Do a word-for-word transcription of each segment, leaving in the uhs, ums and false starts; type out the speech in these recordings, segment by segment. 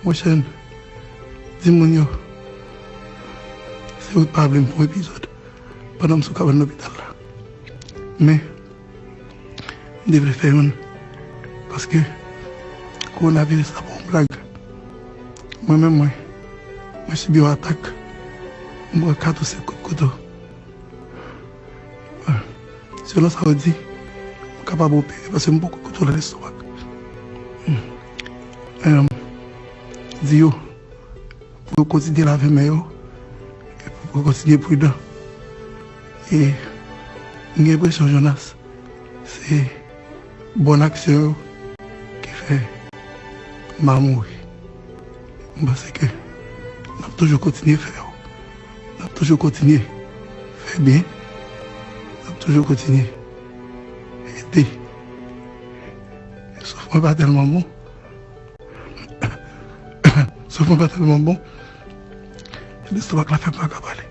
Monchè, di moun yo, se ou k pa vle m fè yon epizòd pandan m sou kabann lopital la. Men, m te vle fè youn, paske kowonaviris la pa yon blag. Mwen menm, mwen, mwen sibi yon atak. M pran kat ou senk kout kouto. Selon sa yo di, m kapab opere paske m poko kontwole lestomak. Em, di yo pou yo kontinye lave men yo, e pou yo kontinye pridan. E m gen enpresyon, Jonas, se bòn aksyon yo ki fè m pa mouri. M panse ke n ap toujou kontinye fè yo. N ap toujou kontinye fè byen. N ap toujou kontinye ede. Souf mwen pa tèlman bon. Souf mwen pa tèlman bon. Lestomak la fè m pa ka pale.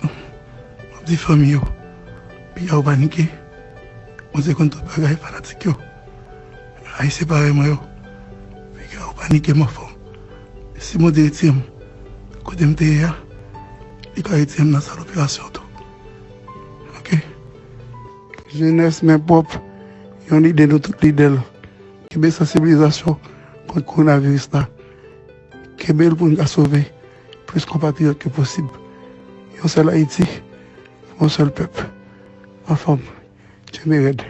M ap di fanmi yo, piga yo panike. Mwen se konn tout bagay, fanatik yo. Ayisyen parèy mwen yo, piga yo panike, m anfòm. Si Bondye retire m kote m te ye a, li ka retire m nan sal operasyon tou. Ok? Jenès men pwòp, yon lide nou tout lide l. Kenbe sansibilizasyon kont kowonaviris la. Kenbe l pou n ka sove plis konpatriyòt ke posib. Yon sèl Ayiti, yon sèl pèp. Anfòm, kenbe rèd.